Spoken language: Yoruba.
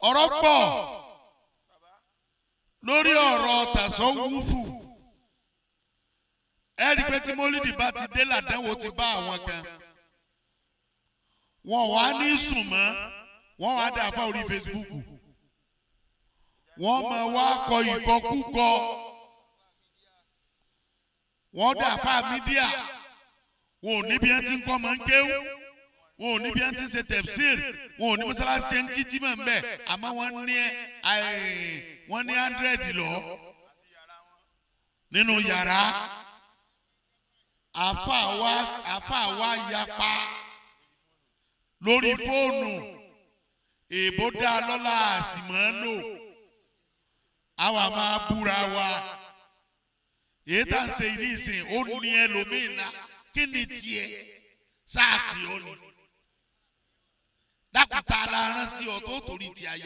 Ọ̀rọ̀ pọ̀ lórí ọ̀rọ̀ tàṣọ́wúfù. Ẹ rí i pé tí mólídì bá ti dé, làdánwò ti bá àwọn kan. Wọn wá ní sùn mọ́, wọ́n wá dà fún orí Facebook, wọ́n máa wá kọ ìkọkúkọ, wọ́n dà fún media. Wọn ò ní bí wọ́n ti ń kọ́ máa ń kéwú, wọn ò ní bí wọ́n ti ń ṣe tafsir, wọn ò ní mọ́sálásí ṣe ń kí jímọ̀ ń bẹ̀, àmọ́ wọ́n ní 100 lọ nínú yàrá. Àfa wa yapa lórí fóònù. Èèbó dá lọ́la, àsìmọ́ lò, àwa máa búra wa. Èyí tá à ń ṣe ní ìsìn, ó ní ẹlòmíín la. Kí ni tiẹ̀ sáà pè ọ́ ni? Dákúta la rán sí ọ tó torí ti àyà.